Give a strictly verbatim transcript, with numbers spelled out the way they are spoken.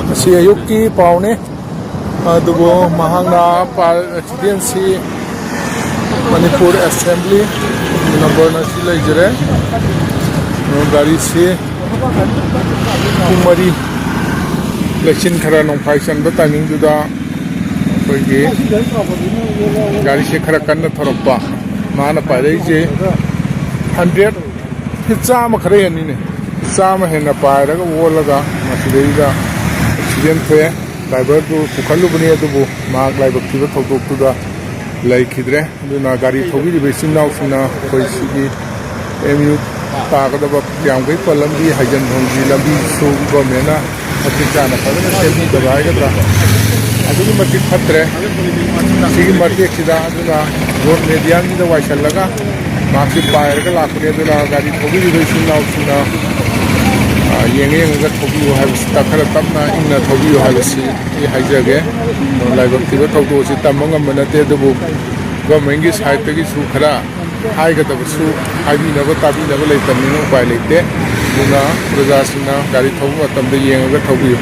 ꯉꯁꯤ ꯑꯌꯨꯛꯀꯤ ꯄꯥꯎꯅꯤ꯫ ꯑꯗꯨꯕꯨ ꯃꯍꯥꯛꯅ ꯄꯥ-, ꯑꯦꯛꯁꯤꯗꯦꯟꯁꯤ ꯃꯅꯤꯄꯨꯔ ꯑꯦꯁꯦꯝꯕ꯭ꯂꯤ ꯅꯝꯕꯔꯅ ꯁꯤ ꯂꯩꯖꯔꯦ꯫ ꯒꯥꯔꯤꯁꯤ ꯄꯨꯡ ꯃꯔꯤ ꯂꯩꯆꯤꯟ ꯈꯔ ꯅꯣꯡꯐꯥꯏ ꯆꯟꯕ ꯇꯥꯏꯃꯤꯡꯗꯨꯗ ꯑꯩꯈꯣꯏꯒꯤ ꯒꯥꯔꯤꯁꯦ ꯈꯔ ꯀꯟꯅ ꯊꯧꯔꯛꯄ꯫ ꯃꯥꯅ ꯄꯥꯏꯔꯛꯏꯁꯦ ꯍꯟꯗ꯭ꯔꯦꯠ ꯐꯤꯠ ꯆꯥꯝꯃ ꯈꯔ ꯍꯦꯟꯅꯤꯅꯦ꯫ ꯆꯥꯝꯃ ꯍꯦꯟꯅ ꯄꯥꯏꯔꯒ ꯑꯣꯜꯂꯒ ꯃꯁꯤꯗꯩꯗ ꯑꯦꯛꯁꯤꯗꯦꯟ ꯊꯣꯛꯑꯦ꯫ ꯗ꯭ꯔꯥꯏꯚꯔꯗꯨ ꯄꯨꯈꯠꯂꯨꯕꯅꯤ, ꯑꯗꯨꯕꯨ ꯃꯍꯥꯛ ꯂꯥꯏꯕꯛ ꯊꯤꯕ ꯊꯧꯗꯣꯛꯇꯨꯗ ꯂꯩꯈꯤꯗ꯭ꯔꯦ꯫ ꯑꯗꯨꯅ ꯒꯥꯔꯤ ꯊꯧꯕꯤꯔꯤꯕ ꯏꯆꯤꯟ ꯏꯅꯥꯎꯁꯤꯡꯅ ꯑꯩꯈꯣꯏ ꯁꯤꯒꯤ ꯑꯦꯝ ꯌꯨ ꯇꯥꯒꯗꯕ ꯀꯌꯥꯝꯒꯩ ꯄꯜꯂꯝꯒꯤ ꯍꯥꯏꯖꯤꯟꯐꯝꯒꯤ ꯂꯝꯕꯤꯁꯨ ꯒꯣꯔꯃꯦꯟꯅ ꯃꯇꯤꯛ ꯆꯥꯅ ꯐꯖꯅ ꯁꯦꯝꯕꯤꯗꯕ ꯍꯥꯏꯒꯗ꯭ꯔꯥ, ꯑꯗꯨꯛꯀꯤ ꯃꯇꯤꯛ ꯐꯠꯇ꯭ꯔꯦ꯫ ꯁꯤꯒꯤ ꯃꯇꯦꯛꯁꯤꯗ ꯑꯗꯨꯅ ꯔꯣꯗ ꯃꯦꯗꯤꯌꯥꯟꯁꯤꯗ ꯋꯥꯏꯁꯜꯂꯒ ꯃꯍꯥꯛꯁꯤ ꯄꯥꯏꯔꯒ ꯂꯥꯛꯄꯅꯦ꯫ ꯑꯗꯨꯅ ꯒꯥꯔꯤ ꯊꯧꯕꯤꯔꯤꯕ ꯏꯆꯤꯟ ꯏꯅꯥꯎꯁꯤꯡꯅ, ꯑ, ꯌꯦꯡꯉ ꯌꯦꯡꯉꯒ ꯊꯧꯕꯤꯌꯨ ꯍꯥꯏꯕꯁꯤꯗ ꯈꯔ ꯇꯞꯅ ꯏꯪꯅ ꯊꯧꯕꯤꯌꯨ ꯍꯥꯏꯕꯁꯤ ꯑꯩ ꯍꯥꯏꯖꯒꯦ꯫ ꯂꯥꯏꯕꯛ ꯊꯤꯕ ꯊꯧꯗꯣꯛ ꯑꯁꯤ ꯇꯝꯕ ꯉꯝꯕ ꯅꯠꯇꯦ, ꯑꯗꯨꯕꯨ ꯒꯣꯔꯃꯦꯟꯒꯤ ꯁꯥꯏꯠꯇꯒꯤꯁꯨ ꯈꯔ ꯍꯥꯏꯒꯗꯕꯁꯨ ꯍꯥꯏꯕꯤꯅꯕ ꯇꯥꯕꯤꯅꯕ ꯂꯩꯇꯕꯅꯤꯅ ꯎꯄꯥꯏ ꯂꯩꯇꯦ꯫ ꯑꯗꯨꯅ ꯄ꯭ꯔꯖꯥꯁꯤꯡꯅ ꯒꯥꯔꯤ ꯊꯧꯕ ꯃꯇꯝꯗ ꯌꯦꯡꯉꯒ ꯊꯧꯕꯤꯌꯨ꯫